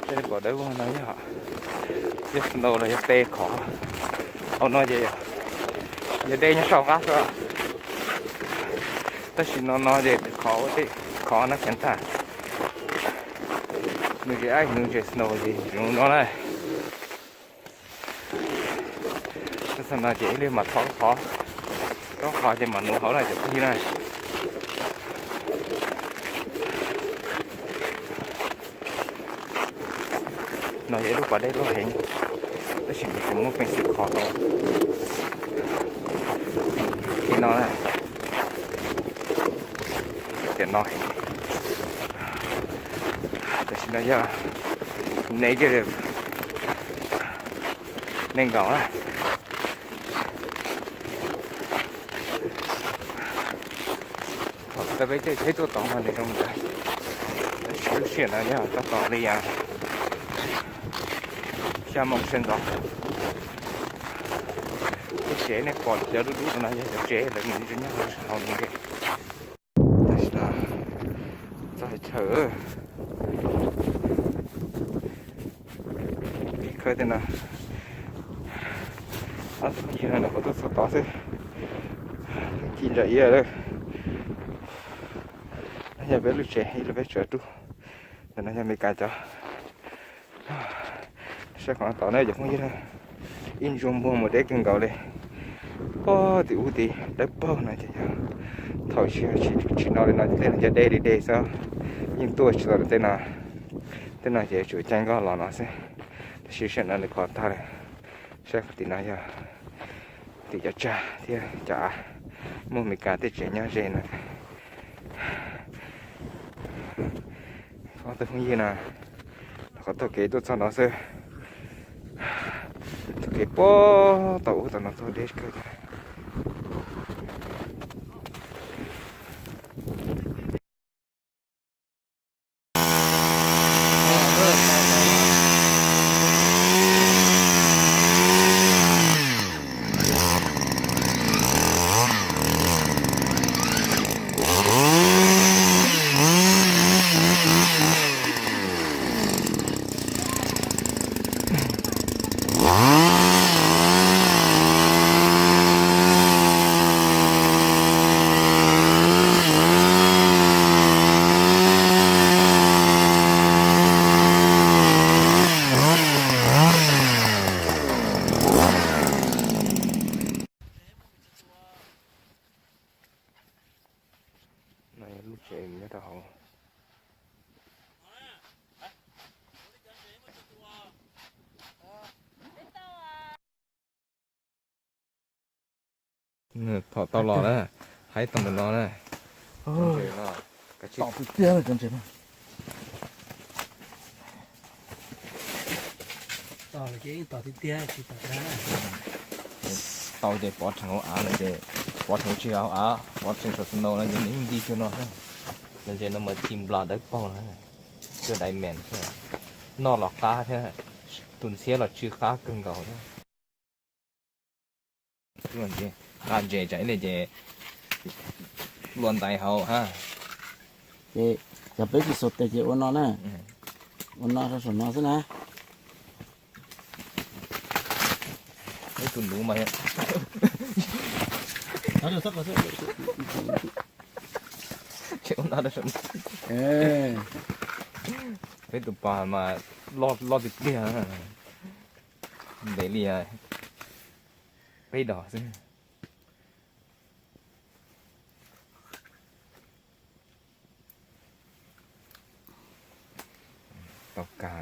Tej pom dawb vog no yog, yog snow los yog pe khov. Hauv no ces yog dej nyob saum qab xwb, tab sis no no ces khov ua tej khov no cheem tag. Nws tsis ice, nws tsis snow ces tsis zoo no na. Txog no ces ib pliag mam thov qhov, thov qhov ces mam mus hauv na cov phooj ywg na. No yog ib lub pas dej loj heev, tab sis nws tsis muaj peev xwm khov tau li no na. Tiam no heev, tam sim no yog negative nees nkaum na. Thaum peb caij tsheb tuaj tod mas nws zoo ntawd, tab sis lub sij hawm no yog tab tom li xya moo sawv ntxov. Tej tsev nej pom cov dub dub no yog cov tsev lawv nyob hauv no. Tam sim no txog chaw khawb tej no, ob tug phooj ywg no nws kuj tuaj txog tod xwb, ci ntsa iab lawm. No yog peb lub tsev ib lub peb tsev rub, ntawm no yog Meskas cov. Saib qhov no tod na cov phooj ywg, ib ntsuag npuag mus deb kawg nkaus li. Pob tim ub tid dawb paug no ces yog thaum tsis no li no tej no cov dej li dej xwb, yeej tuaj tsis tau tej no. Tej no ces tsuas caij nkoj los no xwb, tab sis sij hawm no nws khov tag lawm. Saib qhov tim no yog tim cov tsag thiab cov av, muaj Meskas tej tsev nyob ze no. Ob tug phooj ywg no qhov taug kev tuaj txog no xwb, taug kev puag tom ub tom no tuaj deb kawg thiab. No yog lub tsev nyob rau hauv. Thaum tau los na, haib tau ntawm no na. Tau ces pov rhees hauv av no ces, pov rhees tsis hauv av, pov rhees saum snow no ces nws yeej nti cuag no. No ces no mas ci nplas dawb paug no, cuag diamond xwb. Noj los qab thiab, tus ntxhiab los tsw qab kawg nkaus thiab. Qab ntses tsam ib li ces luaj ntais hauv ha. Ces yog peb tsis xuas tes ces ua no na. Ua no rau saum no xwb na. Ib tug nuv mas, peb tus pas mas loj tiag tiag, ntev li peb dos xwb. Tau kag.